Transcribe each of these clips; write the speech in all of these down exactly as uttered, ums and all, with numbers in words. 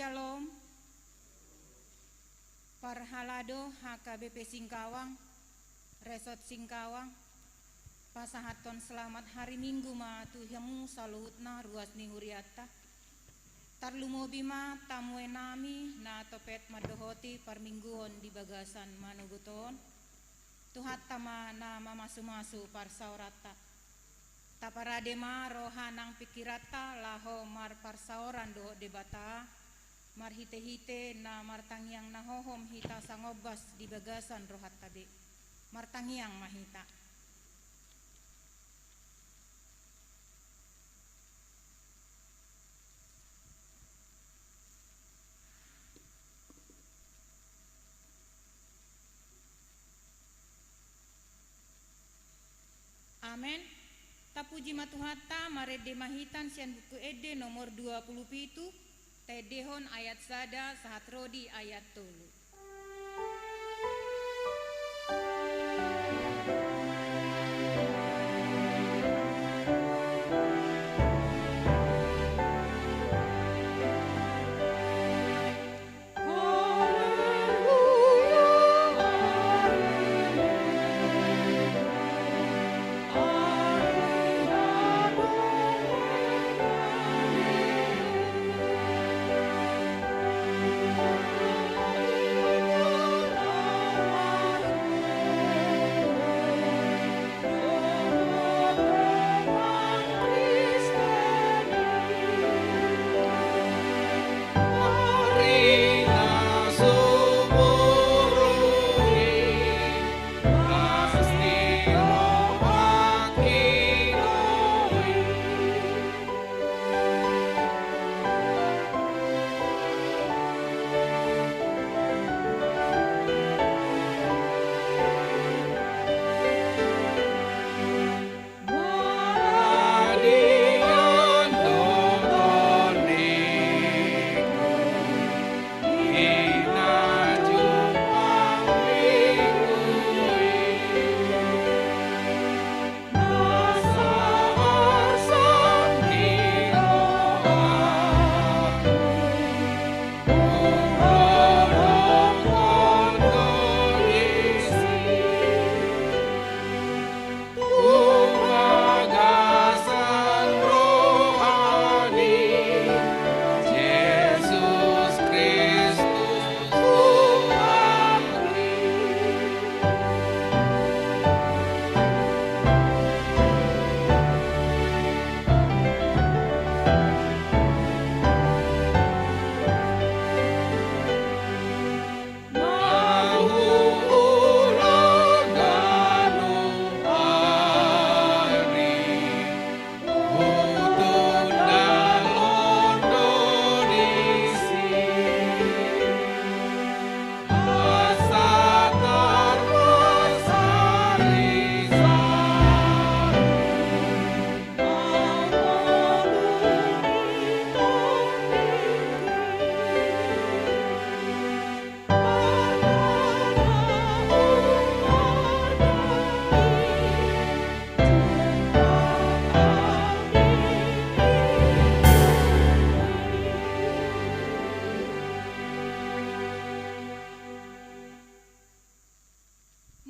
Syalom. Parhalado H K B P Singkawang, Resort Singkawang, pasahathon selamat hari Minggu ma tu hamu saluhutna ruas ni hurianta. Tarlumobi ma tamuenami na topet mandohoti parmingguon di bagasan manogot on. Tuhanta ma na mamasumasu parsaoranta. Taparade ma roha nang pingkiranta laho marparsaoran dohot Debata, marhitehite na martangiang na hohom hita sangombas di bagasan rohanta be. Martangiang ma hita. Amen. Tapuji ma Tuhanta, marende ma hita sian Buku Ende nomor dua pulu pitu, taendehon ayat sada sahat ro di ayat tolu.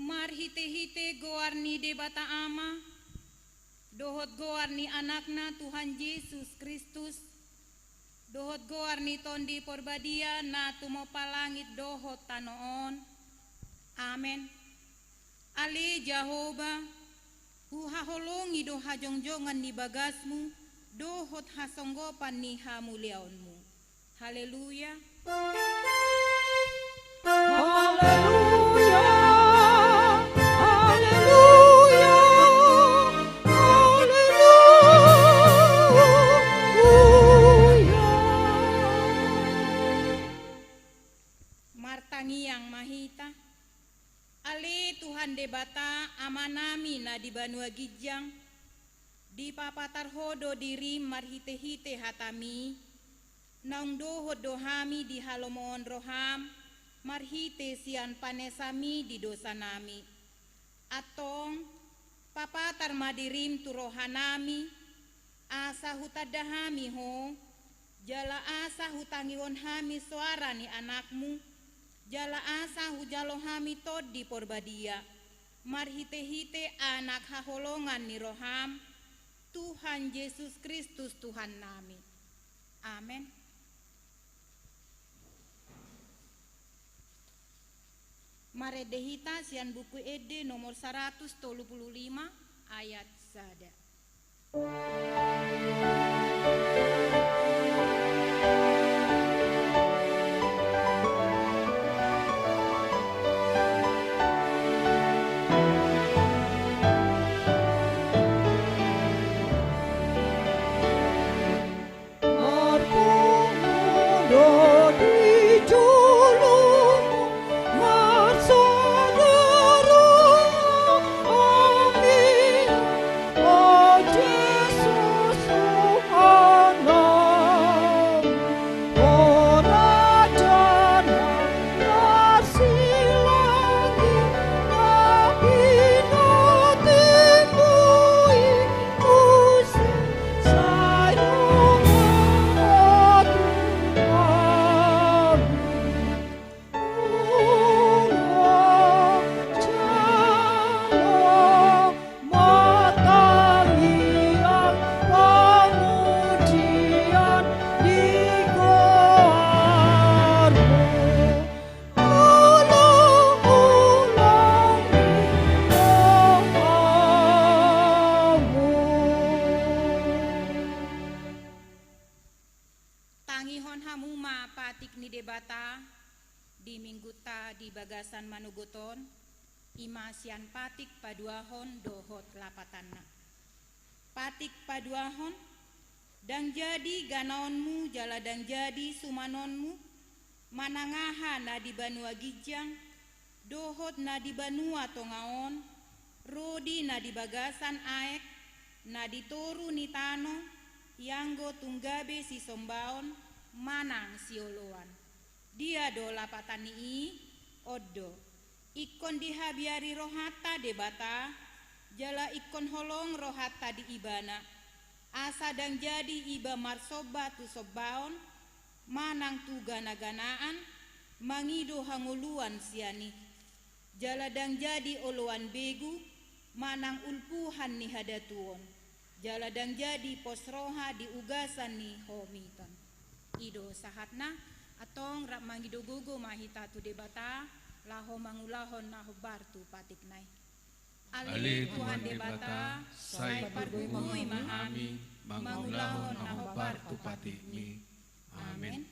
Marhitehite goar ni Debata Ama, dohot goar ni Anakna Tuhan Jesus Kristus, dohot goar ni Tondi Porbadia na tumompa langit dohot tano on. Amen. Ale Jahowa, huhaholongi do hajongjongan ni bagasmu, dohot hasonggopan ni hamuliaonmu. Haleluya. Haleluya. Haleluya. Haleluya. Martangiang ma hita. Ale Tuhan Debata, Amanami na di banua ginjang, dipapatar Ho do dirim marhitehite hatami, naung dohot do hami di halomoon roham, marhite sian panesami di dosanami. Antong, papatar ma dirim tu rohanami, asa hutanda hami Ho, Jala asa hutangihon hami soara ni Anakmu, jala asa hujalo hami Tondi Porbadia, marhitehite Anak haholongan ni roham, Tuhan Jesus Kristus Tuhannami. Amen. Marende hita sian Buku Ende nomor saratus tolu pulu lima, ayat sada. Tangihon hamu ma patik ni Debata di minggunta di bagasan manogot on, i ma sian patik paduahon dohot lapatanna. Patik paduahon. Ndang jadi ganaonmu jala ndang jadi sumanonmu, manang aha na di banua ginjang dohot na di banua tonga on, rodi na di bagasan aek, na di toru ni tano, ianggo tung gabe sisombaon manang sioloan. Dia do lapatan ni i? On do. Ingkon dihabiari rohanta Debata, jala ingkon holong rohanta di Ibana, asa ndang jadi iba marsomba tu sombaon manang tu ganaganaan, mangido hangoluan sian i. Jala ndang jadi oloan begu manang ulpuhan ni hadatuon, jala ndang jadi pos roha di ugasan ni homiton. I do sahatna. Antong rap mangido gogo ma hita tu Debata, laho mangulahon na hombar tu patikna i. Ale Tuhan Debata, sai pargogoi ma hami mangulahon na hombar tu patikmi. Amen.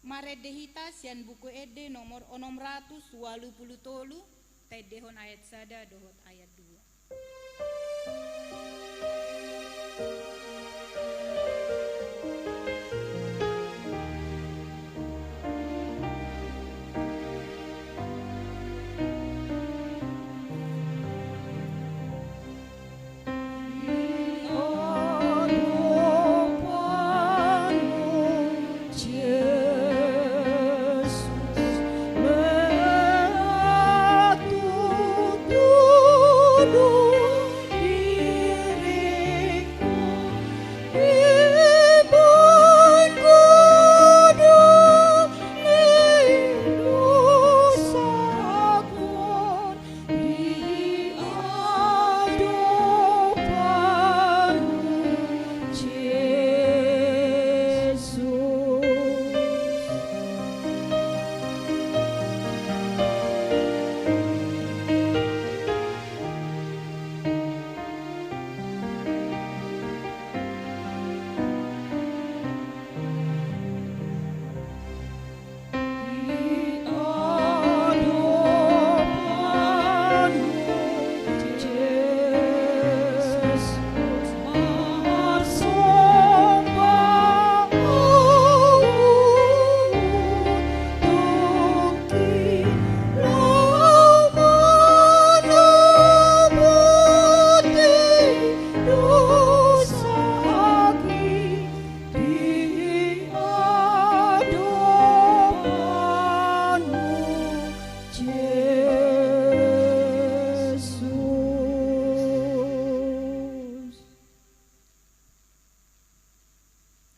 Marende hita sian Buku Ende nomor onom ratus ualu pulu tolu, taendehon ayat sada dohot ayat dua.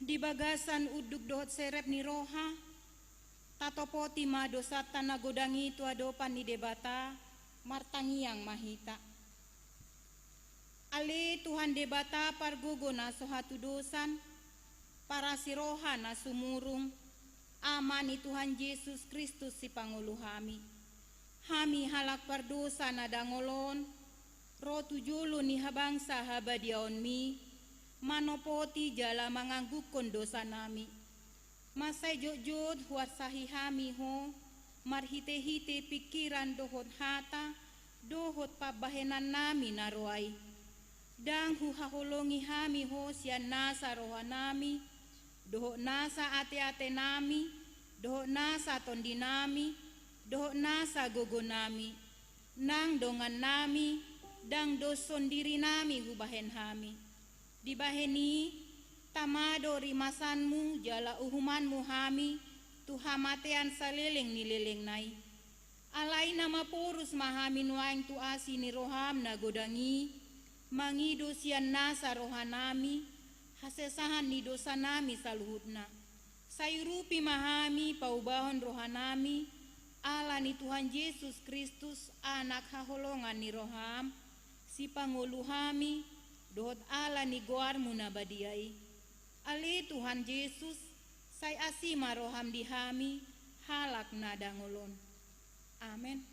Di bagasan unduk dohot serep ni roha, tatopoti ma dosanta na godang i tu adopan ni Debata, martangiang ma hita. Ale Tuhan Debata pargogo na so hatudosan, parasi roha na sumurung, Ama ni Tuhan Jesus Kristus sipangolu hami. Hami halak pardosa na dangol on, ro tu jolo ni habangsa habadiaonmi, manopoti jala manganggukkon dosanami. Mansai jotjot huarsahi hami ho, marhitehite pingkiran dohot hata, dohot pambahenannami na roa i. Ndang huhaholongi hami ho sian nasa rohanami, dohot nasa ateatenami, dohot nasa tondinami, dohot nasa gogonami, nang dongannami, ndang dos sondirinami hubahen hami. Dibahen i, tama do rimasanmu jala uhumanmu hami tu hamatean saleleng ni lelengna i. Alai na maporus ma hami nuaeng tu asi ni roham na godang i, mangido sian nasa rohanami, hasesahan ni dosanami saluhutna. Sai urupi ma hami paubahon rohanami, ala ni Tuhan Jesus Kristus, Anak haholongan ni roham, sipangolu hami, dohot ala ni goarmu na badia i. Ale Tuhan Jesus, sai asi ma roham di hami, halak na dangol on. Amen.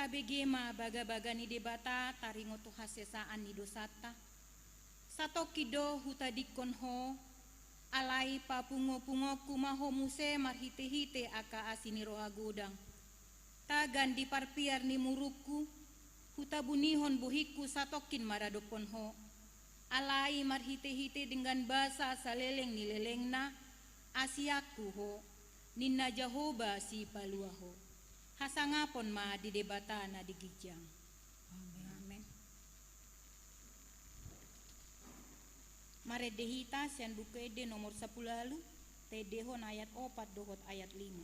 Tabege ma bagabaga ni Debata taringot tu hasesaan ni dosanta. Satongkin do hutadingkon ho, alai papungopungonku ma ho muse marhitehite angka asi ni roha godang. Tagan di parpiar ni murungku, hutabunihon bohingku satongkin maradophon ho. Alai marhitehite denggan basa saleleng ni lelengna, asianku ho, ninna Jahowa sipalua ho. Hasangapon ma di Debata na di ginjang. Amen. Amen. Marende hita sian Buku Ende nomor sampulu ualu, taendehon ayat opat dohot ayat lima.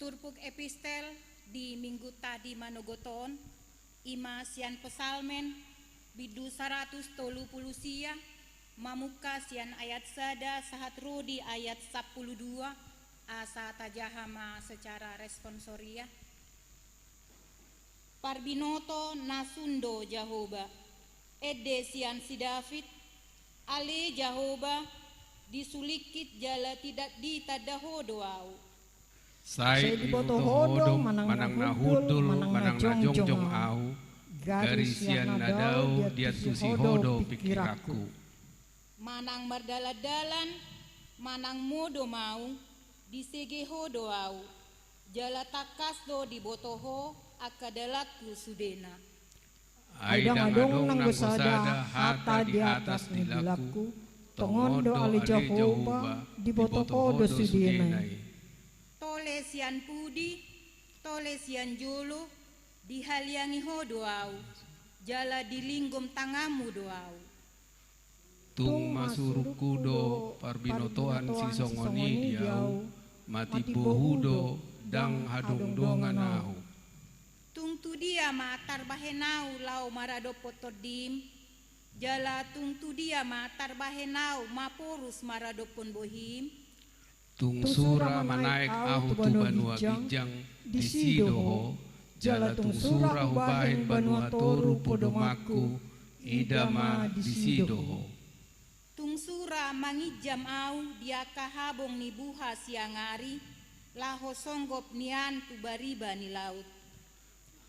Turpuk epistel di minggu tadi manogot on, ima sian Psalmen, bindu saratus tolu pulu sia, mamungka sian ayat sada sahat ro di ayat sampulu dua, asa tajaha ma secara responsoria. Parbinoto na sun do Jahowa, ende sian si David, ale Jahowa, disulingkit jala tidak ditanda Ho do ahu. Sai diboto Ho do manang na hundul, manang na jongjong ahu, gari sian na dao diantusi Ho do pingkiranku. Manang mardalan-dalan, manang modom ahu, disege Ho do ahu, jala tangkas do diboto Ho angka dalanku sudena. Ai ndang adong nanggo sada hata di atas ni dalanku, tongon do ale Jahowa, diboto Ho do sudena i. Tole sian pudi, tole sian jolo, dihaliangi Ho do ahu, jala dilinggom tanganmu do ahu. Tung masurungku do parbinotoan sisongon i di ahu, matimbohu do ndang hadongdongan ahu. Tung tu dia ma tarbahen ahu laho maradophon tondim, jala tung tu dia ma tarbahen ahu maporus maradophon bohim? Tung sura manaek ahu tu banua ginjang, disi do Ho, jala tung sura hubahen banua toru podomanku, ida ma disi do Ho. Tung sura manginjam ahu di angka habong ni buha siang ari, laho songgop nian tu bariba ni laut.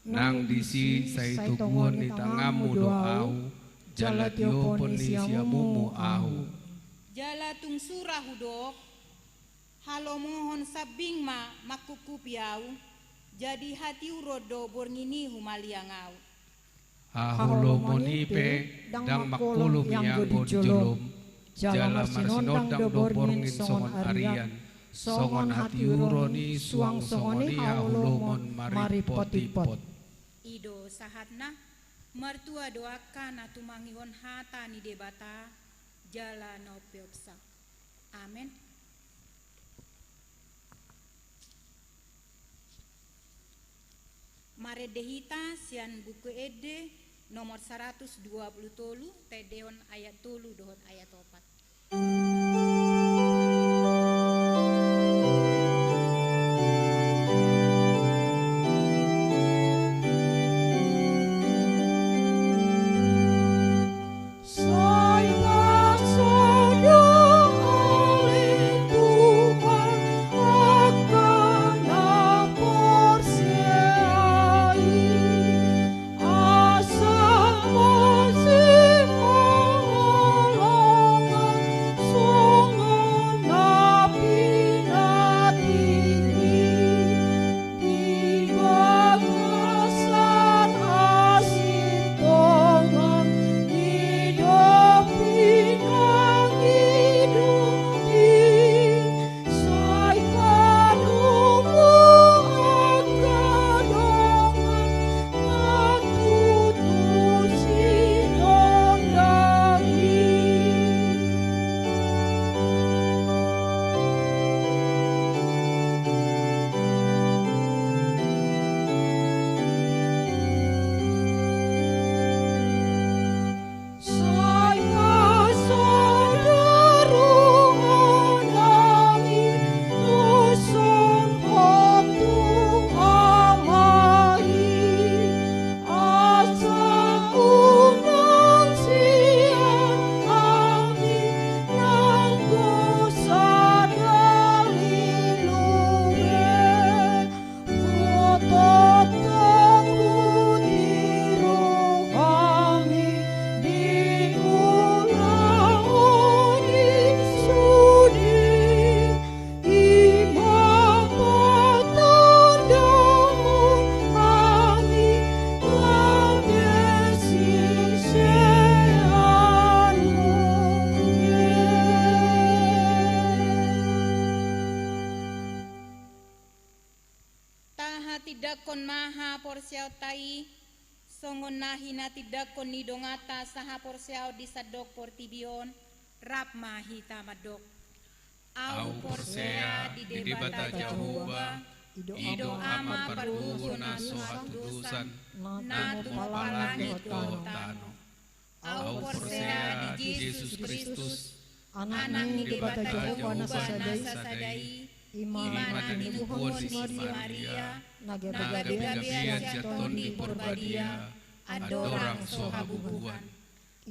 Nang disi sai toguon ni tanganmu do ahu, jala tiopon ni siamunmu ahu. Jala tung sura hudok, halomohon sambing ma mangkupkupi ahu, jadi hatiuron do borngin i humaliang ahu. Haholomon i pe ndang mangkolom i anggo di jolom, jala marsinondang do borngin songon arian, songon hatiuron i suang songon i haholomon maripotimpot. I do sahatna, martua do angka na tumangihon hata ni Debata, jala na umpeopsa. Amen. Marende hita sian Buku Ende nomor saratus dua pulu tolu, taendehon ayat tolu dohot ayat opat. Sai pasadia ale Tuhan angka na porsea i, asa masihaholongan songon na pinatinggi. Di bagasan hasintongan ni dopinang i do i, sai padomu angka dongan na tutu sinondang i. Sai pasadia rohanami, doshononhon tu Ama i, asa unang sian hami nanggo sadari lube. Botohonmu di rohami di ulaon i sude, i ma patandahon hami gabe siseanmu. Tahatindangkon ma haporseaonta i, songon na hinatindangkon ni donganta sahaporseaon di sandok portibi on, rap ma hita mandok. Ahu porsea di Debata Jahowa, I do Ama pargogo na so hatudosan, na pomparan langit dohot tano. Ahu porsea di Jesus Kristus, Anak ni Debata Jahowa na sasada i, i ma na nibuhon ni si Maria, na gabegabean sian Tondi Porbadia, andorang so habubuhan.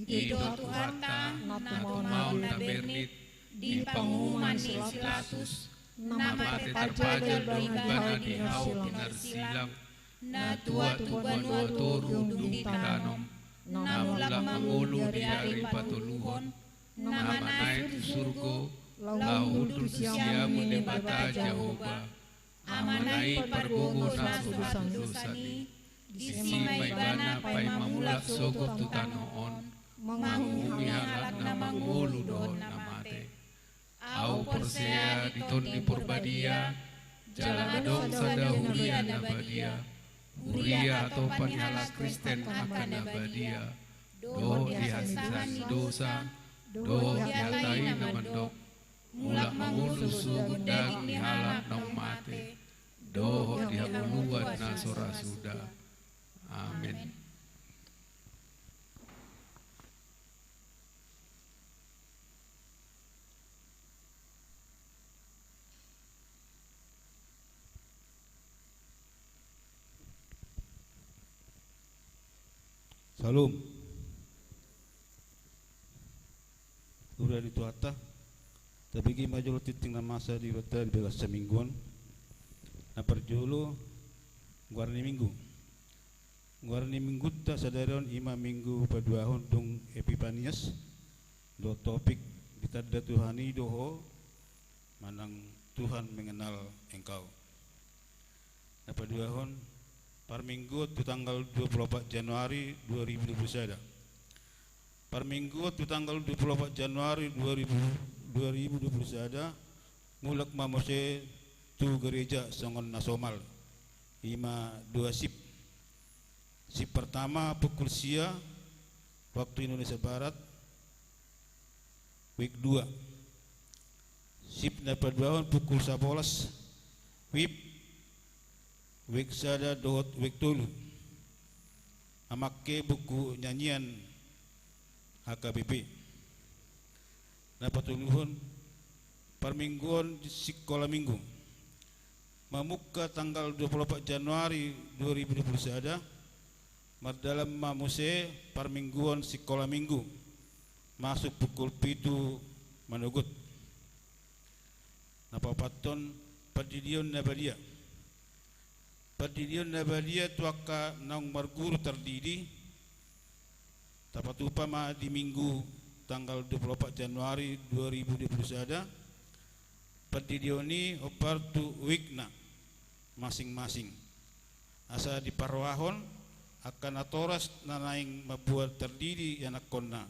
I do Tuhanta, na tumaon na bernit, di panguhuman ni si Pilatus, na mate tarpajal do ibana di hau pinarsilang, na tua tu banua toru dung ditanom, na mulak mangolu di ari patoluhon, na manaek tu surgo, laho hundul tu siamun ni Debata Jahowa, Amana i pargogo na so hatudosan i, disi ma ibana paima mulak sogot tu tano on, manguhumi halak na mangolu dohot na mate. Ahu porsea di Tondi Porbadia, jala adong sada huria na badia, huria hatopan ni halak Kristen angka na badia, dohot di hasisahan ni dosa, dohot di hata i na mandok, mulak mangolu sogot daging ni halak naung mate, dohot di hangoluan na so ra suda. Amen. Syalom. Huria ni Tuhanta, tabege ma jolo tingting na masa di huta di bagasan minggu on. Na parjolo, goar ni minggu. Goar ni minggunta sadari on i ma minggu paduahon dung Epipanias, dohot topik ditanda Tuhan i do ho, manang Tuhan mengenal engkau. Na paduahon, parmingguon tu tanggal dua puluh opat Januari dua ribu dua puluh sada. Parmingguon tu tanggal dua puluh opat Januari dua ribu, dua ribu dua puluh sada, mulak ma muse tu gereja songon na somal. I ma dua sip. Sip pertama pukul sia waktu Indonesia Barat, wib dua. Sip na paduahon pukul sabolas, wib, wib sada dohot wib tolu. Amangke buku nyanyian H K B P. Na patoluhon, parmingguon sikola minggu. Mamungka tanggal dua puluh opat Januari dua ribu dua puluh sada, mardalan ma muse parmingguon sikola minggu, masuk pukul pitu manogot. Na paopathon, pandidion na badia. Pandidion na badia tu angka naung marguru tardidi, tapatupa ma di minggu tanggal dua puluh opat Januari dua ribu dua puluh sada, pandidion i hombar tu wibna masing-masing. Asa diparrohahon angka natoras na naeng mambuat tardidi ianakhonna,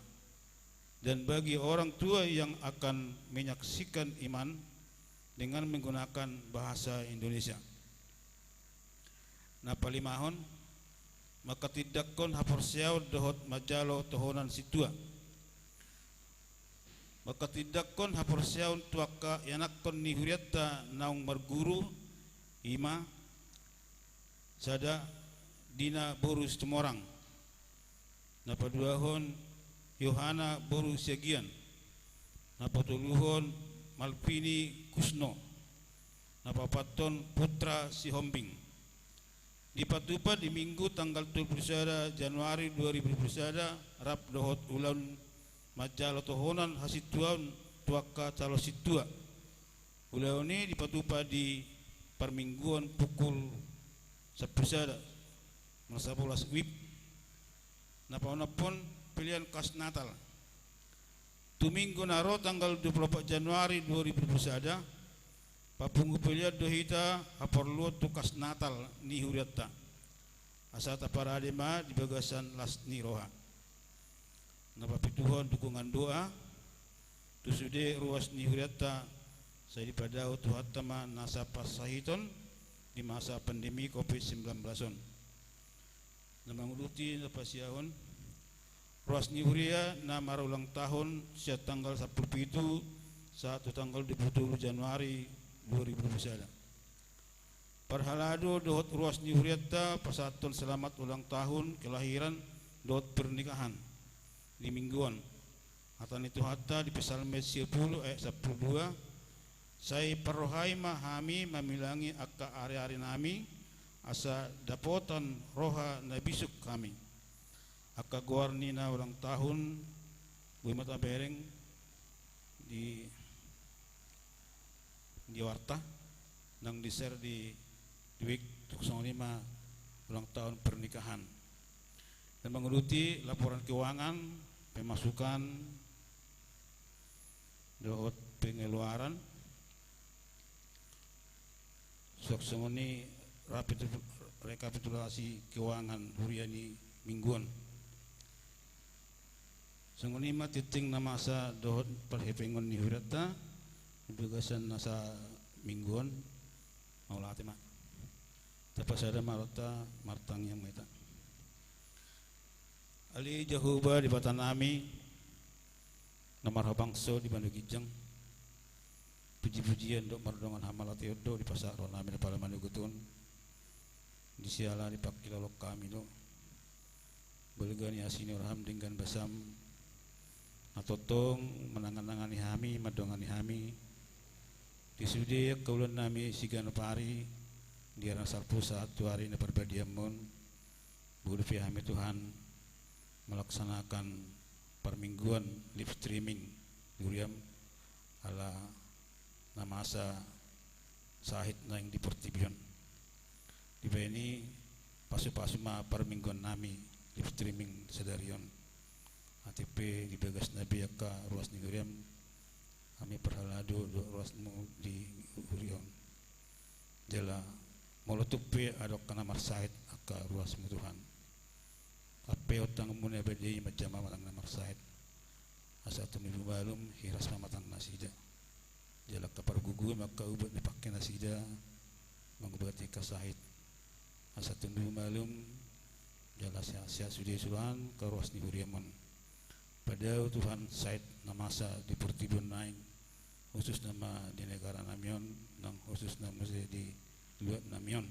dan bagi orang tua yang akan menyaksikan iman dengan menggunakan bahasa Indonesia. Na palimahon, manghatindanghon haporseaon dohot manjalo tohonan sintua. Manghatindanghon haporseaon tu angka ianakhon ni hurianta naung marguru, i ma, sada, Dina boru Situmorang. Na paduahon, Yohana boru Siagian. Na patoluhon, Malvini Kusno. Na paopathon, Putra Sihombing. Dipatupa di minggu tanggal dua puluh sada Januari dua ribu dua puluh sada, rap dohot ulaon manjalo tohonan hasintuaon tu angka calon sintua. Ulaon i dipatupa di parmingguon pukul sampulu sada, marsabolas wib. Na paonomhon, pelean kas Natal. Tu minggu na ro tanggal dua puluh opat Januari dua ribu dua puluh sada, papungu pelean do hita haporluon tu kas Natal ni hurianta. Asa taparade ma di bagasan las ni roha. Na papituhon, dukungan doa tu sude ruas ni hurianta, sai dipadao Tuhanta ma nasa pansahiton di masa pandemi covid sembilan belas on. Na manguduti na pasiahon, ruas ni huria na marulang tahun sian tanggal sampulu pitu sahat tu tanggal dua puluh tolu Januari dua ribu dua puluh sada. Parhalado dohot ruas ni hurianta pasahathon selamat ulang tahun kelahiran dohot pernikahan di minggu on. Hata ni Tuhanta di Psalmen sia pulu ayat sampulu dua: Sai parrohai ma hami mamilangi angka ariari nami, asa dapotan roha na bisuk hami. Angka goar ni na ulang tahun boi ma tabereng di, di warta, nang di-share di, di week, tung songon i ma ulang tahun pernikahan. Dan menguruti laporan keuangan, pemasukan, dohot pengeluaran, suang songon i rapitu-, rekapitulasi keuangan huria ni minggu on. Songon i ma tingting na masa dohot parhepengon ni hurianta di bagasan na saminggu on. Mauliate ma. Tapasada ma rohanta, martangiang ma hita. Ale Jahowa Debata nami, na marhabangsa di banua ginjang, puji-pujian dohot mardongan hamauliateon do dipasahat roha nami na pala manogot on. Di siala dipangkilala hami do balga ni asi ni roham denggan basam, na tongtong manangan-nangani hami, mandongani hami di sude angka ulaon nami siganup ari, di ari na salpu sahat tu ari na parbadiaon. Boi dope hami Tuhan melaksanakan parmingguan live streaming di huriam, ala na masa sahit naeng di portibi on. Dibahen i pasu-pasu ma parmingguan nami live streaming sadari on. Atik pe di bagas na be angka ruas ni huriam, hami parhalado do ruasmu di huria on. Jala molo tung pe adong angka na marsahit angka ruasmu Tuhan, ampehon tanganmu na badia i manjamah matang na marsahit, asa tung tubu malum, hiras ma matang nasida. Jala angka pargugu ma angka ubat na pangke nasida mangubati angka sahit, asa tung tubu malum, jala sehat-sehat sude sude angka ruas ni huriam on. Padao Tuhan sahit na masa di portibi on naeng, khususna ma di negara nami on, nang khususna muse di luat nami on.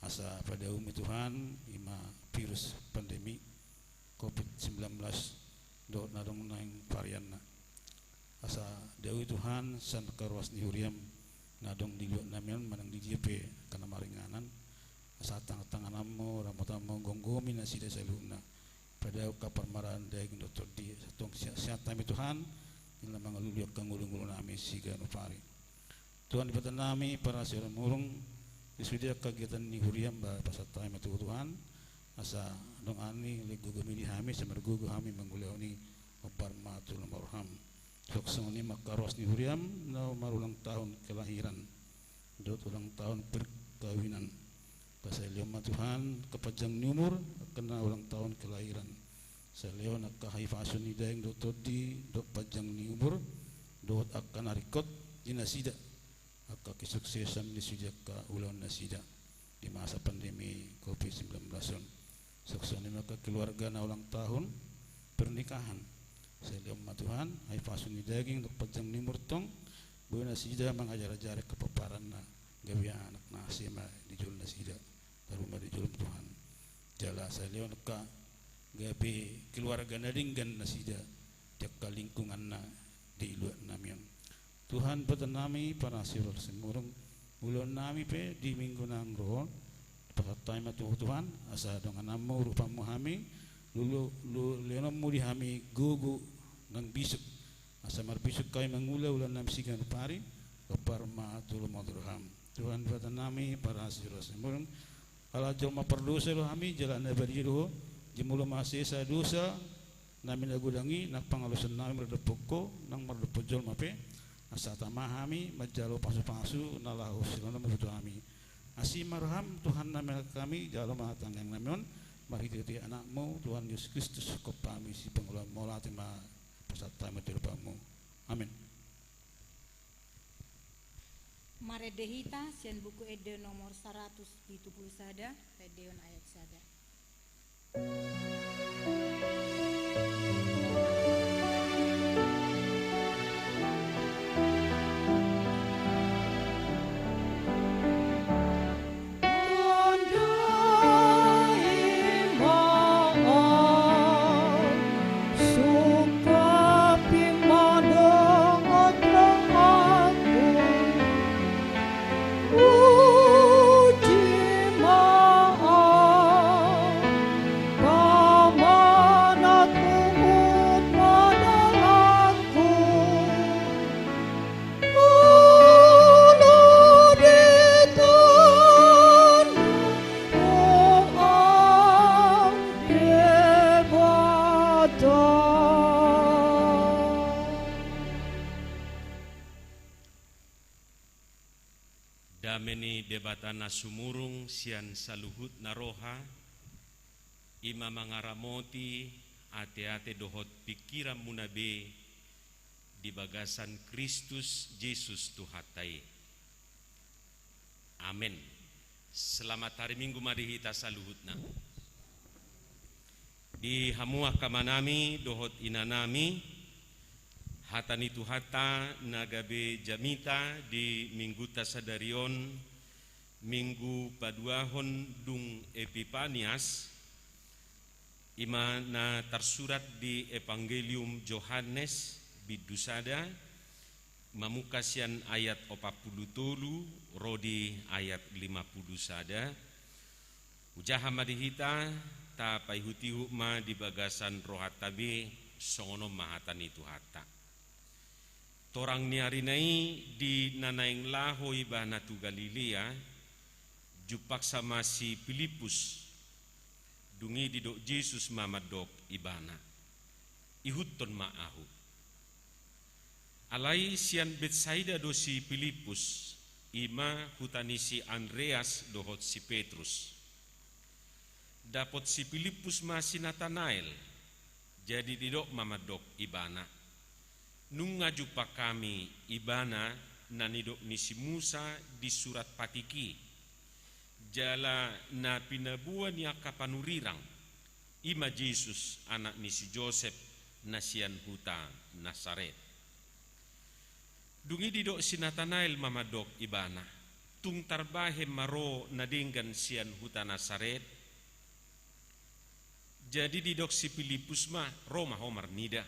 Asa padaomi Tuhan, i ma virus pandemi covid sembilan belas dohot na adong naeng varianna. Asa daoi Tuhan sian angka ruas ni huriam na adong di luat nami on manang di dia pe angka na maringanan. Asa tangan-tanganmu, ramotanmu, gomgomi nasida saluhutna. Padao angka parmaraan daging dohot tondi, asa tong sehat-sehat hami Tuhan, di na mangalului angka ngolu-ngolu nami siganup ari. Tuhan Debata nami, parasi Situmorang, di sude angka kegiatan ni huriam ba pasahat hami ma tu Ho Tuhan, asa dongani, lehon gogomi di hami, asa margogo hami mangulahon i, hombar ma tu lomo ni roham. Suang songon i ma angka ruas ni huriam na marulang tahun kelahiran dohot ulang tahun perkawinan. Asa lehon ma Tuhan angka panjang ni umur angka na ulang tahun kelahiran. Asa lehon angka hahipason ni daging dohot tondi dohot panjang ni umur dohot angka na ringkot di nasida, angka kesuksesan di sude angka ulaon nasida di masa pandemi covid sembilan belas on. Suang songon i ma angka keluarga na ulang tahun pernikahan. Asa lehon ma Tuhan hahipason ni daging dohot panjang ni umur tong, boi nasida mangajar-ajari angka pomparanna, gabe anak na asing ma di jolo nasida, tarlumobi di jolom Tuhan. Jala asa lehon angka gabe keluarga na denggan nasida di angka lingkunganna di luat nami on. Tuhan Debata nami, parasi Situmorang, ulaon nami pe di minggu na naeng ro on, pasahat hami ma tu Ho Tuhan, asa donganonmu, urupanmu hami, lehononmu di hami gogo nang bisuk, asa marbisuk hami mangula ulaon nami siganup ari, hombar ma tu lomo ni roham. Tuhan Debata nami, parasi Situmorang, ala jolma pardosa do hami, jala na badia do Ho, jumolo ma sesa dosa nami na godang i, nang pangalaosion nami mardophon Ho, nang mardophon jolma pe, asa tama hami manjalo pasu-pasu na laho silehononmu tu hami. Asi ma roham Tuhan na mangalehon hami, jalo ma tangiang nami on, marhite-hite Anakmu Tuhan Jesus Kristus, Ho Bapa nami, sipangula-ulaonmu, mauliate ma pasahat hami tu urupanmu. Amen. Marende hita sian Buku Ende nomor saratus pitu pulu sada, paendeon ayat sada. Dame ni Debata na sumurung sian saluhutna roha, i ma mangaramoti ateate dohot pingkiranmuna be di bagasan Kristus Jesus Tuhanta i. Amen. Selamat hari Minggu ma di hita saluhutna. Di hamu angka amanami dohot inanami, hata ni Tuhanta na gabe jamita di Mingguta sadari on, Minggu paduahon dung Epipanias, i ma na tarsurat di Evangelium Johannes, bindu sada, mamungka sian ayat opat pulu tolu ro di ayat lima pulu sada. Hujaha ma di hita, tapaihutihut ma di bagasan rohanta be, songon on ma hata ni Tuhanta. Torang ni arina i, di na naeng laho ibana tu Galilea, jumpangsa ma si Pilippus. Dung i didok Jesus ma mandok ibana: Ihuthon ma ahu. Alai sian Betsaida do si Pilippus, i ma huta ni si Andreas dohot si Petrus. Dapot si Pilippus ma si Natanael, jadi didok ma mandok ibana: Nunga jumpang hami ibana na nidok ni si Musa di surat patik i, jala na pinaboa ni angka panurirang, i ma Jesus, anak ni si Josep, na sian huta Nasaret. Dung i didok si Natanael ma mandok ibana: Tung tarbahen ma ro na denggan sian huta Nasaret? Jadi didok si Pilippus ma: Ro ma ho marnida.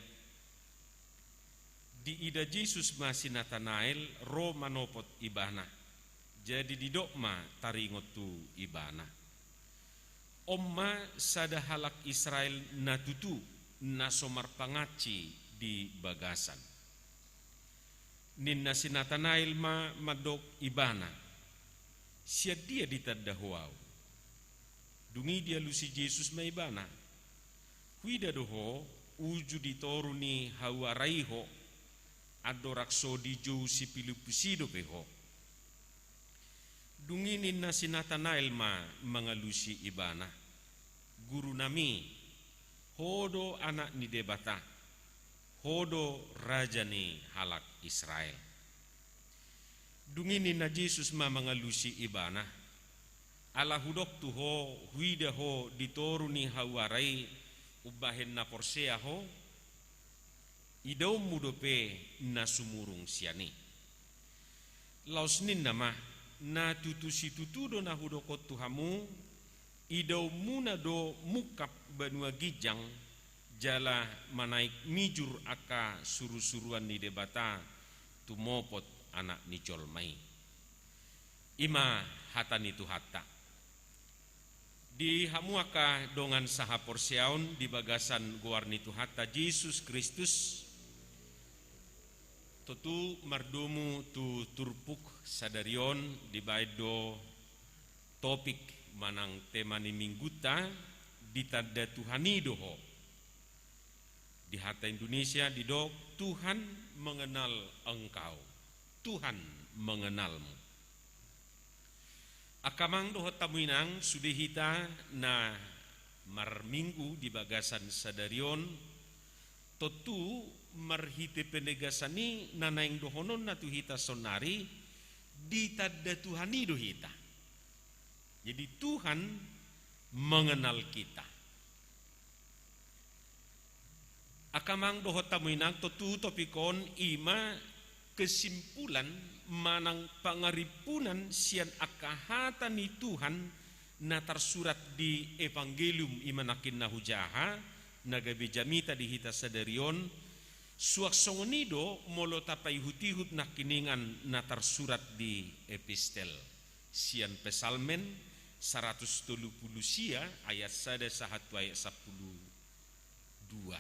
Diida Jesus ma si Natanael, ro manopot ibana. Jadi didok ma taringot tu ibana: On ma sada halak Israel na tutu, na so marpangansi di bagasan. Ninna si Natanael ma mandok ibana: Sian dia ditanda ho ahu? Dung i dialusi Jesus ma ibana: Huida do ho, uju di toru ni hauara i ho, andorang so dijou si Pilippus i dope ho. Dung i ninna si Natanael ma mangalusi ibana: Gurunami, ho do Anak ni Debata, ho do Raja ni halak Israel. Dung i ninna Jesus ma mangalusi ibana: Ala hudok tu ho, huida ho di toru ni hauara i, umbahen na porsea ho? Idaonmu dope na sumurung sian i. Laos ninna ma: Na tutu situtu do na hudok on tu hamu, idaonmuna do mungkap banua ginjang, jala manaek mijur angka surusuruan ni Debata tumopot Anak ni jolma i. I ma hata ni Tuhanta. Di hamu angka dongan sahaporseaon di bagasan goar ni Tuhanta Jesus Kristus, tontu mardomu tu turpuk sadari on, dibaen do topik manang tema ni minggunta: Ditanda Tuhan i do ho. Di hata Indonesia didok: Tuhan mengenal engkau. Tuhan mengenalmu. Angka amang dohot hamu inang, sude hita na marminggu di bagasan sadari on, tontu marhite penegasan i na naeng dohononna tu hita saonari: Ditanda Tuhan i do hita. Jadi Tuhan mengenal kita. Angka amang dohot hamu inang, tontu topik on i ma kesimpulan manang pangarimpunan sian angka hata ni Tuhan na tarsurat di Evangelium i ma nangkin na hujaha, na gabe jamita di hita sadari on. Suang songon i do molo tapaihutihut nangkiningan na tarsurat di epistel sian Psalmen saratus tolu pulu sia ayat sada sahat tu ayat sampulu dua.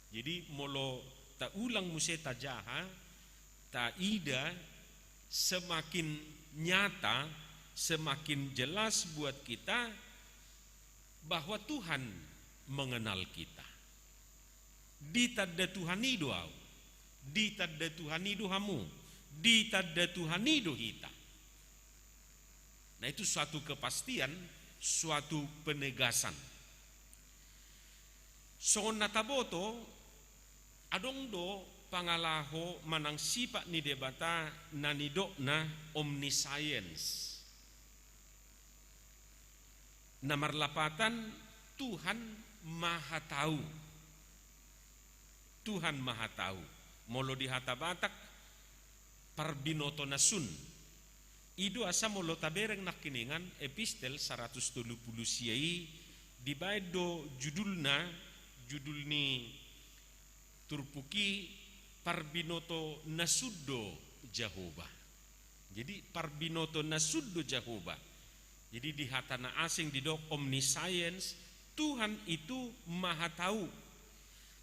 Jadi molo taulang muse tajaha, taida, semakin nyata, semakin jelas buat kita bahwa Tuhan mengenal kita. Ditanda Tuhan i do ahu, ditanda Tuhan i do hamu, ditanda Tuhan i do hita. Nah, itu suatu kepastian, suatu penegasan. Songon na taboto, adong do pangalaho manang sifat ni Debata na nidokna omniscience. Na marlapatan Tuhan Maha Tahu. Tuhan Maha Tahu. Molo di hata Batak, parbinoto na sun. I do asa molo tabereng nangkiningan epistel saratus tolu pulu sia i, dibaen do judulna, judul ni turpuk i, parbinoto na sun do Jahowa. Jadi, parbinoto na sun do Jahowa. Jadi, di hata na asing didok omniscience, Tuhan itu Maha Tahu.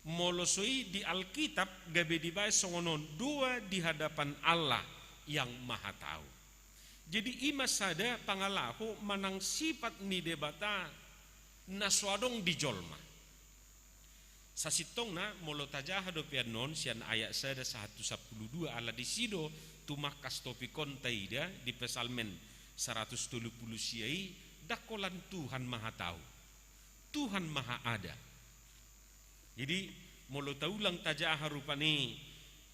Molo so i di Alkitab gabe dibaen songon on, doa di hadapan Allah yang Maha Tahu. Jadi, i ma sada pangalaho manang sifat ni Debata na so adong di jolma. Sasintongna, molo tajaha dope annon sian ayat sada sahat tu sampulu dua, ala disi do tumangkas topik on taida di Psalmen saratus tolu pulu sia i, ndang holan Tuhan Maha Tahu, Tuhan Maha Ada. Jadi, molo taulang tajaha rupani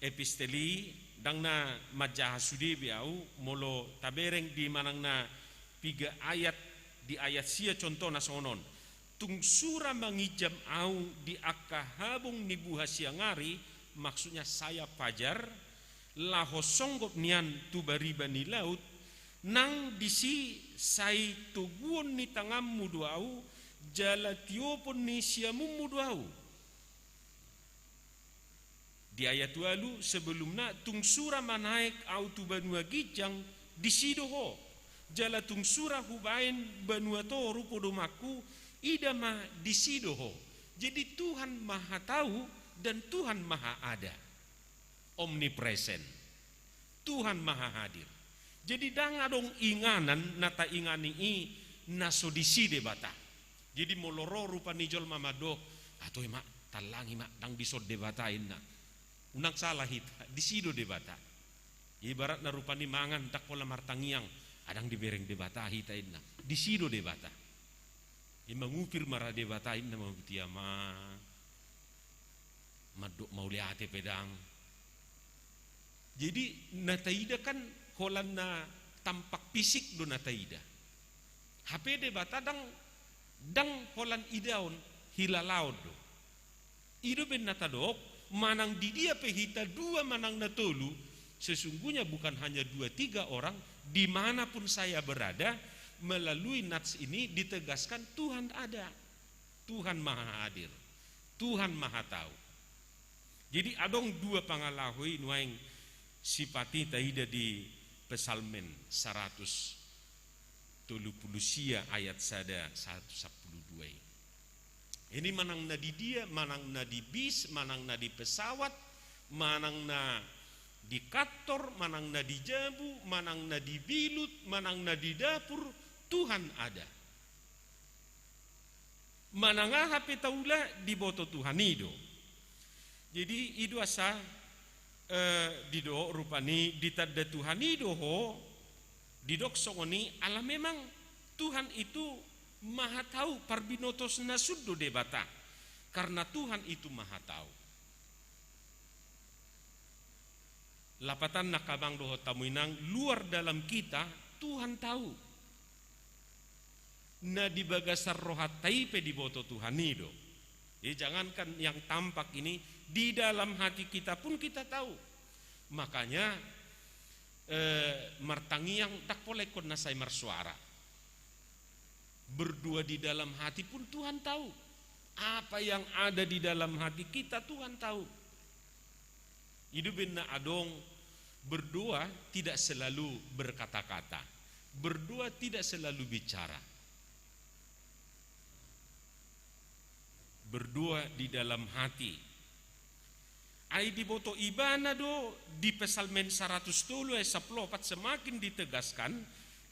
epistel i, ndang na manjaha sude be au, molo tabereng di manang na piga ayat, di ayat sia contohna songon on. Tung sura manginjam ahu di angka habong ni buha siang ari, maksudnya sayap fajar, laho songgop nian tu bariba ni laut, nang disi sai toguon ni tanganmu do ahu, jala tiopon ni siamunmu do ahu. Di ayat ualu sebelumna, tung sura manaek ahu tu banua ginjang, disi do ho. Jala tung sura hubaen banua toru podomanku, ida ma disi do ho. Jadi Tuhan Maha Tahu dan Tuhan Maha Ada. Omnipresent. Tuhan Maha Hadir. Jadi ndang adong inganan na taingani i na so disi Debata. Jadi molo ro rupani jolma mandok, "Ah, toe ma, tallangi ma, ndang dison Debata," inna. Unang salah hita, disi do Debata. Ibaratna rupani mangan, ndang pola martangiang, "Ah, ndang dibereng Debata hita," inna. Disi do Debata. I mangupir ma ra Debata inna, mamutia ma. Mandok mauliate pe ndang. Jadi, na taida kan holan na tampak fisik do na taida. Hape Debata ndang, ndang holan idaon, hilalaon do. I do umbahen na tadok, manang di dia pe hita dua manang na tolu, sesungguhnya bukan hanya dua tiga orang, di mana pun saya berada, melalui nats ini ditegaskan Tuhan ada. Tuhan Maha Hadir, Tuhan Maha Tahu. Jadi adong dua pangalaho i nuaeng sifat i taida di Psalmen saratus tolu pulu sia ayat sada sahat tu sampulu dua i. Ini manang na di dia, manang na di bis, manang na di pesawat, manang na di kantor, manang na di jabu, manang na di bilut, manang na di dapur, Tuhan ada. Manang aha pe taula, diboto Tuhan i do. Jadi i do asa, eh, didok rupani ditanda Tuhan i do ho, didok songon i, ala memang Tuhan itu Maha Tahu, parbinoto na sun do Debata. Karena Tuhan itu Maha Tahu. Lapatanna, angka amang dohot hamu inang, luar dalam kita, Tuhan tahu. Na di bagasan rohanta i pe diboto Tuhan i do. Jadi jangankan yang tampak ini, di dalam hati kita pun kita tahu. Makanya, eh, martangiang ndang pola ingkon na sai marsuara. Berdoa di dalam hati pun Tuhan tahu. Apa yang ada di dalam hati kita, Tuhan tahu. I do umbahen na adong, berdoa tidak selalu berkata-kata. Berdoa tidak selalu bicara. Berdoa di dalam hati. Ai diboto ibana do di Psalmen saratus tolu ayat sampulu opat semakin ditegaskan,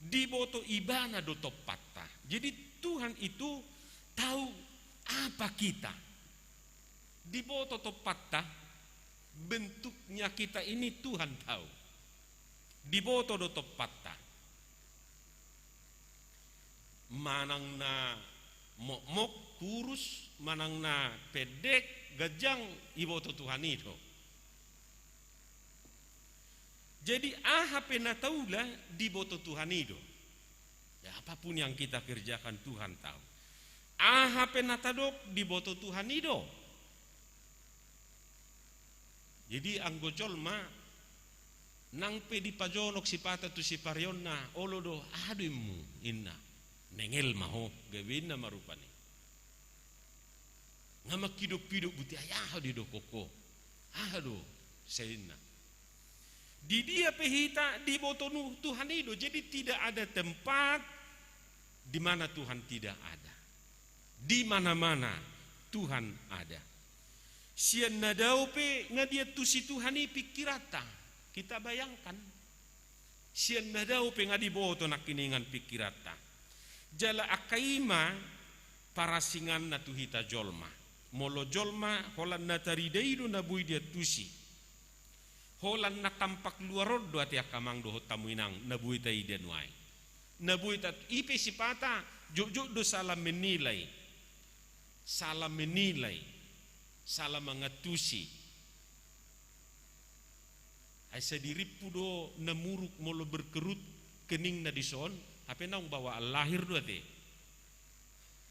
diboto ibana do tompatta. Jadi Tuhan itu tahu apa kita. Diboto tompatta, bentuknya kita ini Tuhan tahu. Diboto do tompatta. Manang na mokmok, kurus, manang na pendek, ganjang, diboto Tuhan i do. Jadi aha pe na taula, diboto Tuhan i do. Ya, apapun yang kita kerjakan, Tuhan tahu. Aha pe na tadok, diboto Tuhan i do. Jadi anggo jolma, nang pe dipajonok sipata tu siparionna, olo do, aha do immu, inna. Nengel ma ho, gabe inna ma rupani. Nga mangkidop-kidop buti, ai aha do didok ho, aha do, sai inna. Di dia pe hita diboto nu-, Tuhan i do, jadi tidak ada tempat di mana Tuhan tidak ada. Di mana-mana Tuhan ada. Sian na dao pe nga diantusi Tuhan i pingkiranta. Kita bayangkan. Sian na dao pe nga diboto nangkiningan pingkiranta. Jala angka i ma parasinganna tu hita jolma. Molo jolma holan na tarida i do na boi diantusi. Holan na tampak luar on do ate angka amang dohot hamu inang, na boi taida nuaeng. Na boi ta-, i pe sipata jotjot do salah menilai. Salah menilai. Salah mangantusi. Ai sai dirimpu do na muruk molo berkerut keningna dison, hape naung bawaan lahir do ate.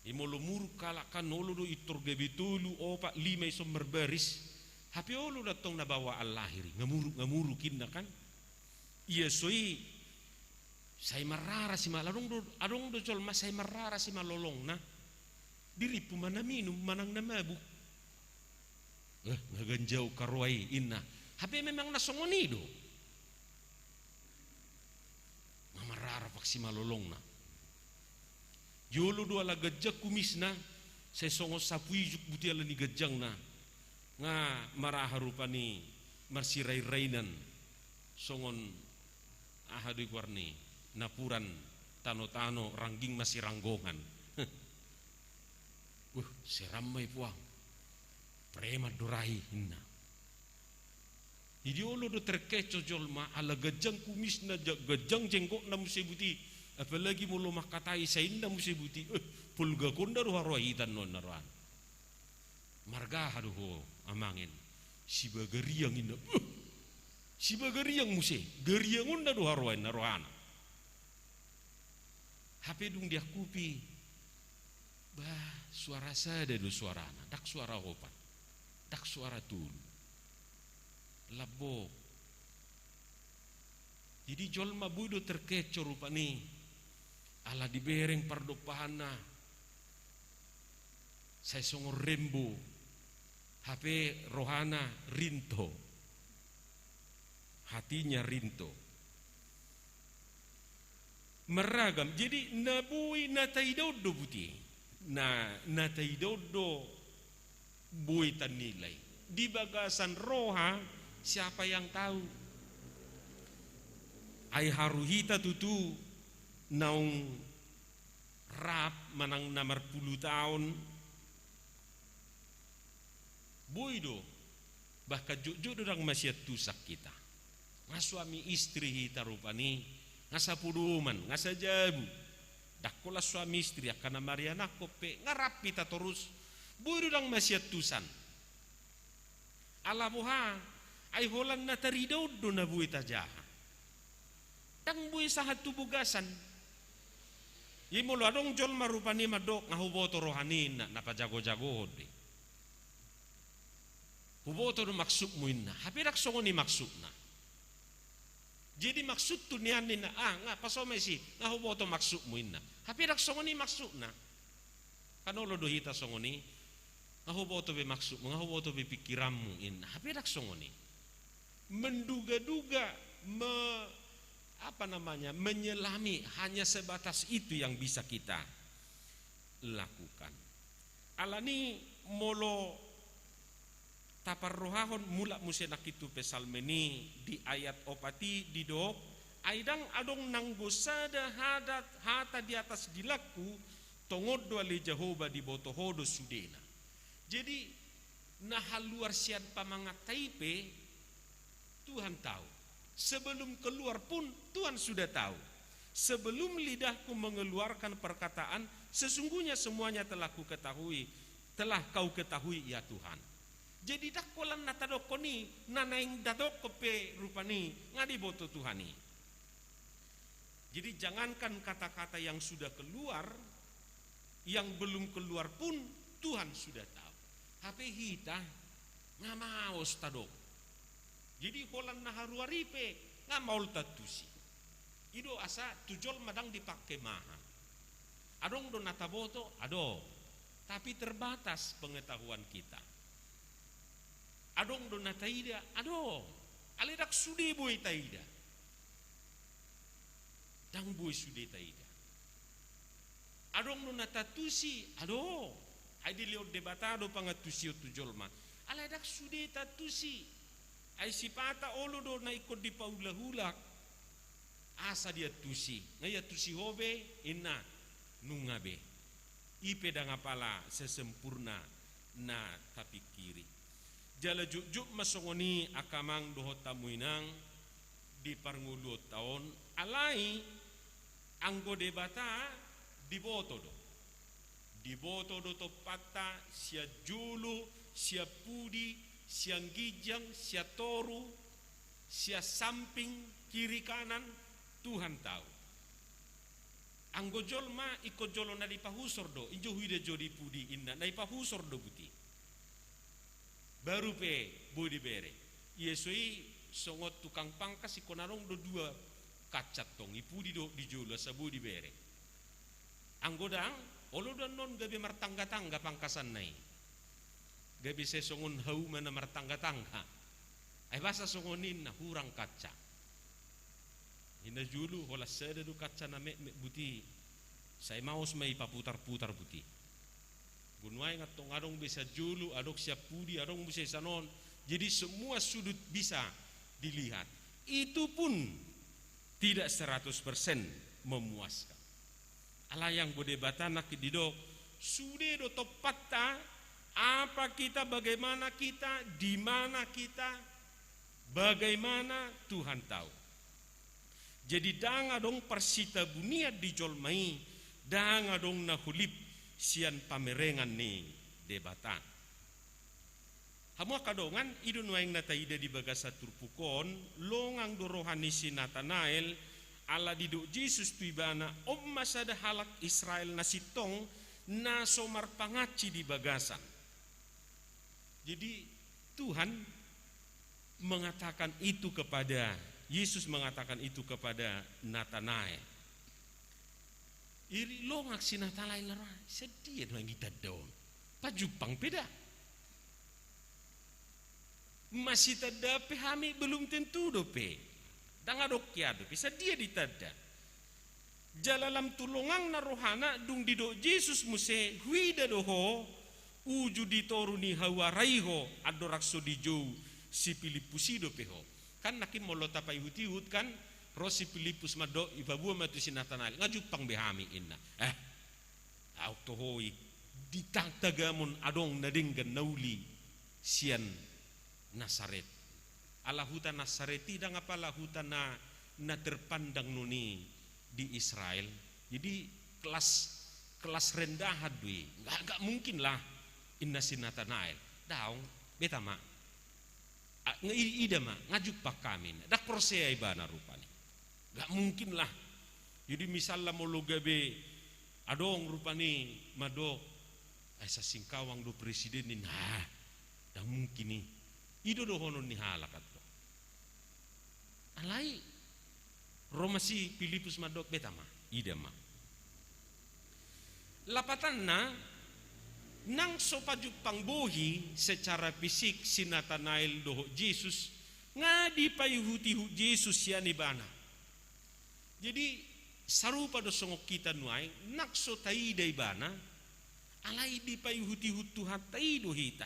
I molo muruk halak kan olo do intor gabe tolu, opat, lima ison marbaris. Hape olo do antong na bawaan lahir i, nga muruk, nga muruk inna kan. Ia so i, sai marrara simalolongna, adong do, adong do jolma sai marrara simalolongna. Dirimpu ma na minum, manang na mabuk. Eh, nga ganjang haroa i, inna. Hape memang na songon i do. Nga marrara pak simalolongna. Jolo do ala ganjang kumisna, sai songon sapu ijuk buti ala ni ganjangna. Nga maraha rupani marsirain-rainan. Songon aha do i goarna i, napuran tano-tano rangging masiranggongan. Uh, seram ma i puang. Preman do ra i, inna. Jadi olo do terkecoh jolma, ala ganjang kumisna, ja-, ganjang jenggotna muse buti. Apalagi molo mangkatai sainna muse buti. Eh, polgakonda do haroa hita annon na rohana. Marga aha do ho, amang, inna. Sibagariang, inna. Eh, sibagariang muse. Gariangonda do haroa, inna rohana. Hape dung diangkupi, bah, suara sada do suarana, ndang suara opat, ndang suara tolu. Lambok. Jadi jolma boi do terkecoh rupani, ala dibereng pardompahanna, sai songon rembo, hape rohana rinto. Hatinya rinto. Marragam. Jadi na boi na taida on do buti. Na, na taida on do boi tanilai. Di bagasan roha, siapa yang tahu? Ai haru hita tutu naung rap manang na marpulu taon. Boi do, bahkan jotjot do ndang masiantusan hita. Nga suami istri hita rupani, nga sapodoman, nga sajabu. Ndang holan suami istri, angka na marianakhon pe, nga rap hita torus. Boi do ndang masiantusan. Ala boha, ai holan na tarida on do na boi tajaha. Ndang boi sahat tu bagasan. I molo adong jolma rupani mandok, nga huboto roha ni inna, na pajago-jagohon do i. Huboto do maksudmu inna. Hape ndang songon i maksudna. Jadi maksudhu nian inna, ah, nga paso ma i si, nga huboto maksudmu inna. Hape ndang songon i maksudna. Kan olo do hita songon i, nga huboto be maksudmu, nga huboto be pikiranmu inna. Hape ndang songon i. Menduga-duga, me-, apa namanya, menyelami, hanya sebatas itu yang bisa kita lakukan. Alani molo taparrohahon, mulak muse nangkin tu Psalmen i, di ayat opat i didok, ai ndang adong nanggo sada hadat, hata di atas dilangku, tongon do ale Jahowa diboto ho do sudena. Jadi, na haluar sian pamanganta i pe, Tuhan tahu. Sebelum keluar pun Tuhan sudah tahu. Sebelum lidahku mengeluarkan perkataan, sesungguhnya semuanya telah kuketahui, telah kau ketahui, ya Tuhan. Jadi, ndang holan na tadokkon i, na naeng tadokkon pe rupani, nga diboto Tuhan i. Jadi, jangankan kata-kata yang sudah keluar, yang belum keluar pun Tuhan sudah tahu. Hape hita nga maos tadok. Jadi, holan na haruar i pe nga maol tantusi. I do asa tu jolma ndang dipangke maha. Adong do na taboto, adong. Tapi terbatas pengetahuan kita. Adong do na taida, adong. Alai ndang sude boi taida. Ndang boi sude taida. Adong do na tantusi, adong. Ai dilehon Debata do pangantusion tu jolma. Alai ndang sude tantusi. Ai sipata olo do na ingkon dipaulak-ulak asa diantusi. Nga iantusi ho be, inna, nunga be. I pe ndang apala sesempurna na tapingkiri. Jala jotjot ma songon i angka amang dohot hamu inang di parngoluonta on, alai anggo Debata diboto do. Diboto do tompanta sian jolo, sian pudi, sian ginjang, sian toru, sian samping, kiri kanan, Tuhan tahu. Anggo jolma ingkon jolo na dipahusor do, injo huida jo di pudi inna, na dipahusor do buti. Baru pe boi dibere. Ia so i songon tukang pangkas ingkon adong do dua kaca tong, di pudi dohot di jolo asa boi dibere. Anggo ndang, olo do annon gabe martangga-tangga pangkasanna i. Gabe sai songon hauma na martangga-tangga. Ai boasa songon i inna, hurang kaca. Inna jolo, holan sada do kaca na metmet buti. Sai maos ma i paputar-putar buti. Anggo nuaeng antong adong be sian jolo, adong sian pudi, adong muse sian on. Jadi semua sudut bisa dilihat. Itu pun tidak seratus persen memuaskan. Alai anggo Debata nangkin didok, sude do tompanta, apa kita, bagaimana kita, di mana kita, bagaimana, Tuhan tahu. Jadi ndang adong parsitabunian di jolma i, ndang adong na holip sian pamerengan ni Debata. Hamu angka dongan, i do nuaeng na taida di bagasan turpuk on, longang do roha ni si Natanael, ala didok Jesus tu ibana, on ma sada halak Israel na sintong, na so marpangansi di bagasan. Jadi, Tuhan mengatakan itu kepada, Yesus mengatakan itu kepada Natanael. Iri longang si Natanael, ra, sadia do nuaeng i tanda on. Pajumpang pe da. Masitanda pe hami, belum tentu dope. Ndang adong hian dope, sadia ditanda. Jala lam tu longangna rohana, dung didok Jesus muse, huida do ho, uju di toru ni hau ara i ho, andorang so dijou si Pilippus i dope ho. Kan nangkin molo tapaihut-ihut kan, ro si Pilippus mandok, ipaboa ma tu si Natanael, nga jumpang be hami inna. Eh, aut toho i, di tang tagamon adong na denggan na uli sian Nasaret. Ala huta Nasaret i ndang apala huta na, na terpandang non i di Israel. Jadi kelas, kelas rendahan do i. Nggak, nggak mungkin lah, inna si Natanael. Daong, beta ma. A, nge-, i-, ida ma, nga jumpang hami. Ndang porsea ibana rupani. Nggak mungkin lah. Jadi misalna molo gabe adong rupani mandok, ai sasingkawang do presiden i, nah, ndang mungkin i. I do dohonon ni halak antong. Alai ro ma si Pilippus mandok, beta ma, ida ma. Lapatanna, nang so pajumpang bohi secara fisik si Natanael dohot Jesus, nga dipaihut-ihut Jesus sian ibana. Jadi, sarupa do songon hita nuaeng, nang so taida ibana, alai dipaihut-ihut Tuhanta i do hita.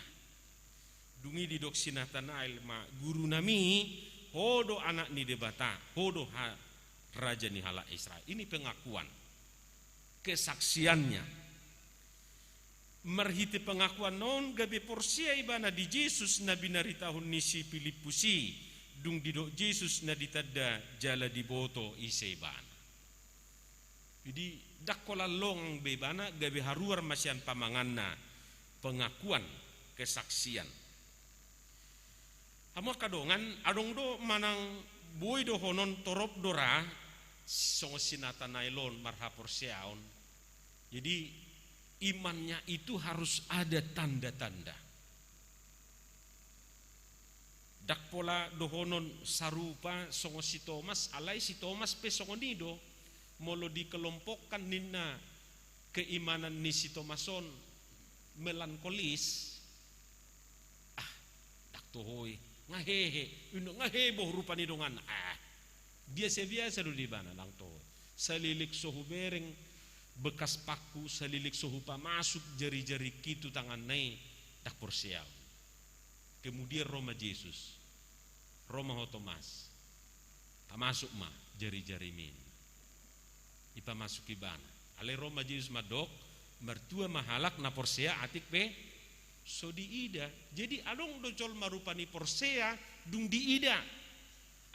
Dung i didok si Natanael ma, Gurunami, ho do Anak ni Debata, ho do ha-, Raja ni halak Israel. Ini pengakuan, kesaksiannya. Marhite pengakuan on gabe porsea ibana di Jesus na binaritahon ni si Pilippus i, dung didok Jesus na ditanda jala diboto ise ibana. Jadi, ndang holan longang be ibana, gabe haruar ma sian pamanganna, pengakuan, kesaksian. Hamu angka dongan, adong do manang boi dohonon torop do ra, songon si Natanael on marhaporseaon. Jadi, imannya itu harus ada tanda-tanda. Ndang pola dohonon sarupa songon si Tomas, alai si Tomas pe songon i do. Molo dikelompokkan ninna keimanan ni si Tomas on melankolis, ah, ndang toho i, nga hehe, ino nga heboh rupa ni donganna, ah, biasa-biasa do di ibana, ndang toho i. Saleleng so hubereng bekas paku, saleleng so hupamasuk jari-jariki tu tanganna i, ndang porsea. Kemudian ro ma Jesus, ro ma ho Tomas, pamasuk ma jari-jarimi. Dipamasuk ibana. Alai ro ma Jesus mandok, martua ma halak na porsea atik pe so diida. Jadi adong do jolma rupani porsea dung diida.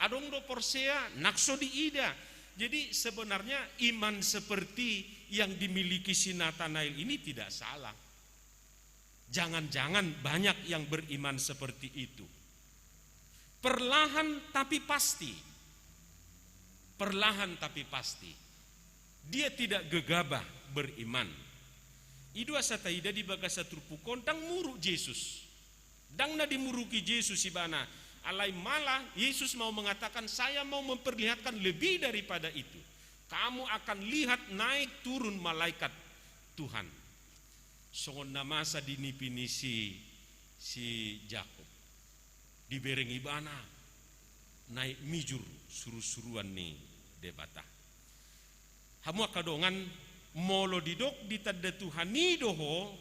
Adong do porsea nang so diida. Jadi sebenarnya iman seperti yang dimiliki si Natanael ini tidak salah. Jangan-jangan banyak yang beriman seperti itu. Perlahan tapi pasti. Perlahan tapi pasti. Dia tidak gegabah beriman. I do asa taida di bagasan turpuk on ndang muruk Jesus. Ndang na dimuruki Jesus ibana. Alai malah Yesus mau mengatakan, "Saya mau memperlihatkan lebih daripada itu. Kamu akan lihat naik turun malaikat Tuhan." Songon na masa di nipi ni si, si Jakob. Dibereng ibana naik mijur suru-suruan ni Debata. Hamu angka dongan, molo didok ditanda Tuhan i do ho,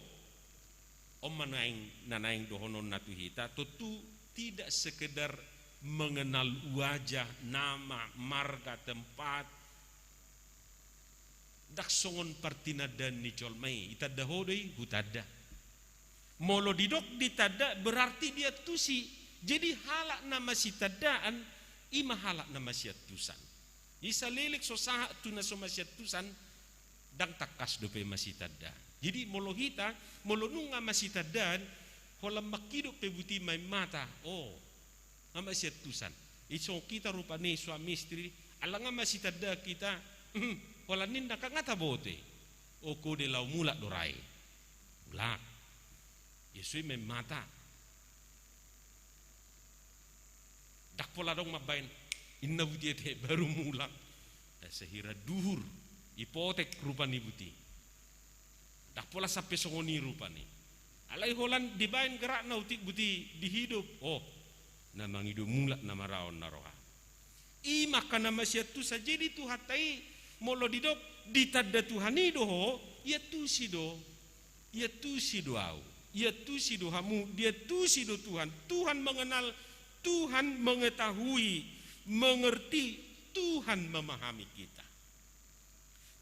on ma naeng, na naeng dohononna tu hita, tontu tidak sekedar mengenal wajah, nama, marga, tempat, ndang songon partinandaan ni jolma i, itanda ho do i, hutanda. Molo didok ditanda berarti diantusi. Jadi halak na masitandaan, i ma halak na masiantusan. Jadi saleleng so sahat tu na so masiantusan, ndang tangkas dope masitandaan. Jadi molo hita, molo nunga masitandaan, holan mangkidok pe buti main mata, oh, nga masiantusan. I songon hita rupani suami istri, ala nga masitandaan hita, holan ninna kan nga taboto i. O kode laho mulak do ra i. Mulak. Ia so i main mata. Ndang pola adong mambaen, inna buti ate baru mulak. Sahira duhur, ipotek rupani buti. Ndang pola sampe songon i rupani. Alai holan dibaen gerakna otik buti dihidop. Oh, na mangido mulak na maraon na roha. I ma angka na masiantusan. Jadi Tuhanta i molo didok ditanda Tuhan i do ho, iantusi do. Iantusi do ahu. Iantusi do hamu, diantusi do Tuhan. Tuhan mengenal, Tuhan mengetahui, mengerti, Tuhan memahami kita.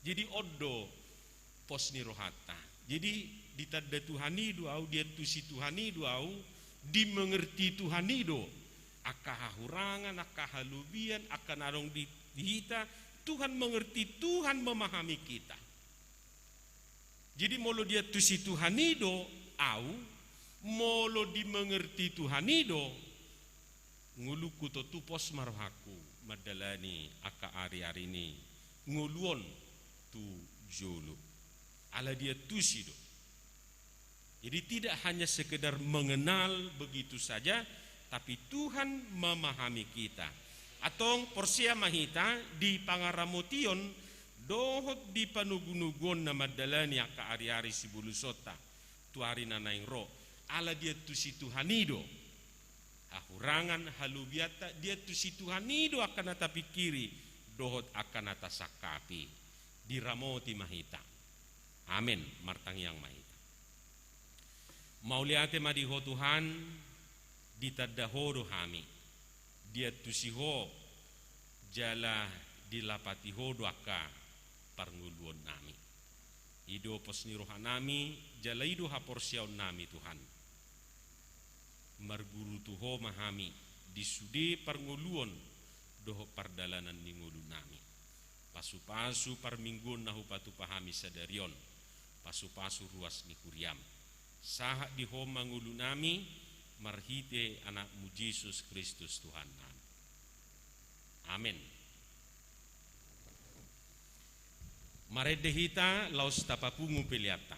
Jadi on do pos ni rohanta. Jadi ditanda Tuhan i do ahu, diantusi Tuhan i do ahu, dimengerti Tuhan i do angka hahurangan, angka halobian, angka na adong di, di hita, Tuhan mengerti, Tuhan memahami kita. Jadi molo diantusi Tuhan i do ahu, molo dimengerti Tuhan i do, ngolungku tontu pos ma rohangku mandalani angka ari-ari ni ngolu on tu jolo. Ala diantusi do. Jadi tidak hanya sekedar mengenal begitu saja, tapi Tuhan memahami kita. Antong porsea ma hita di pangaramotion dohot di panogunoguon na mandalani angka ari-ari sibolusonta tu ari na naeng ro, ala diantusi Tuhan i do. Hahurangan, halobianta, diantusi Tuhan i do angka na tapingkiri dohot angka na tasangkapi. Diramoti ma hita. Amen. Martangiang ma hita. Mauliate ma di Ho Tuhan, ditanda Ho do hami, diantusi Ho, jala dilapati Ho do angka parngoluonnami. I do pos ni rohanami, jala i do haporseaonnami, Tuhan. Marguru tu Ho ma hami di sude parngoluon dohot pardalanan ni ngolunami. Pasu-pasu parmingguon na hupatupa hami sadari on, pasu-pasu ruas ni huriam, sahat di Ho ma ngolunami, marhite Anakmu Jesus Kristus Tuhannami. Amen. Marende hita laos tapapungu peleanta.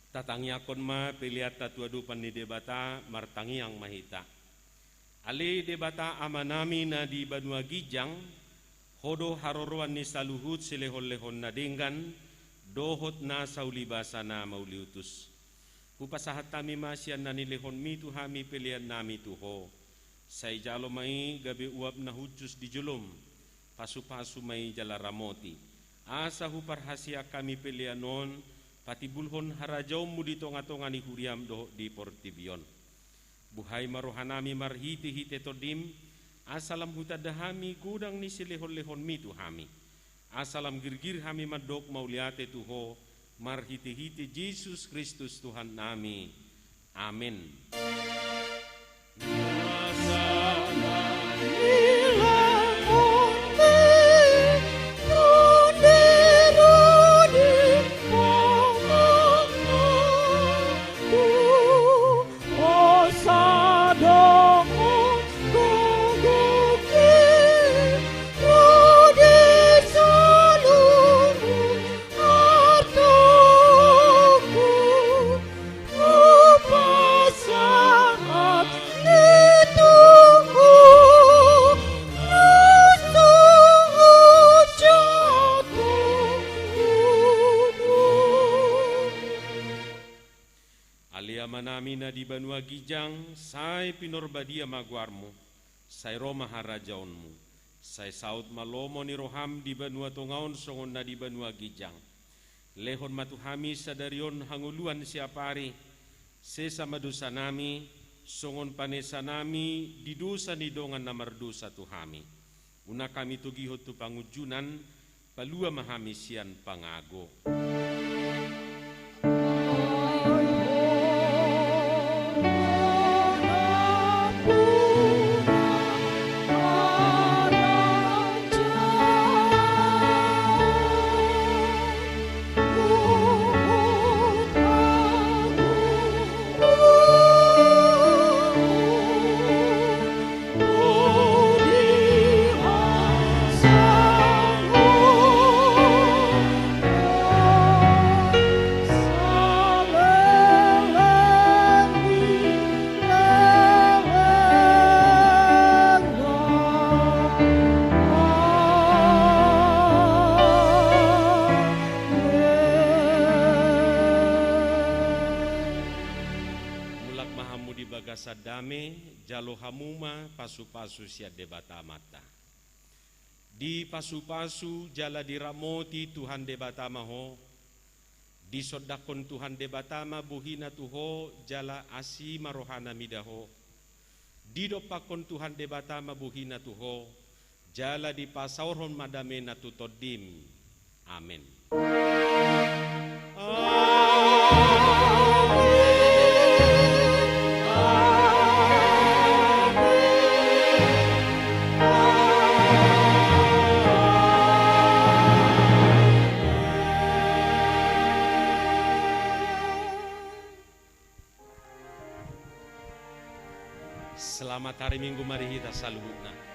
Tatangiangkon ma peleanta tu adopan ni Debata, martangiang ma hita. Ale Debata Amanami na di banua ginjang, Ho do haroroan ni saluhut silehon-lehon na denggan, dohot nasa ulibasa na mauliutus. Hupasahat hami ma sian na nilehonMi tu hami peleannami tu Ho. Sai jalo ma i gabe uap na hushus di joloM, pasu-pasu ma i jala ramoti. Asa huparhaseang hami pelean on, patimbulhon harajaonMu di tonga-tonga ni huriaM dohot di portibi on. Buhai ma rohanami marhite-hite TondiM, asa lam hutanda hami godang ni silehon-lehonMi tu hami. Asa lam girgir hami mandok mauliate tu Ho, marhite-hite Jesus Kristus Tuhannami. Amen. Ale Amanami na di banua ginjang, sai pinorbadia ma goarMu, sai ro ma harajaonMu, sai saut ma lomo ni rohaM di banua tonga on songon na di banua ginjang. Lehon ma tu hami sadari on hangoluan siapari, sesa ma dosanami, songon panesanami di dosa ni dongan na mardosa tu hami. Unang hami togihon tu pangunjunan, palua ma hami sian pangago. Dame, jalo hamu ma pasu-pasu sian Debata Amanta. Dipasupasu jala diramoti Tuhan Debata ma ho. Disondangkon Tuhan Debata ma bohina tu ho jala asi ma rohana mida ho. Didompakkon Tuhan Debata ma bohina tu ho jala dipasaorhon ma damena tu tondim. Amen. Amen. Amen. Selamat hari Minggu ma di hita saluhutna.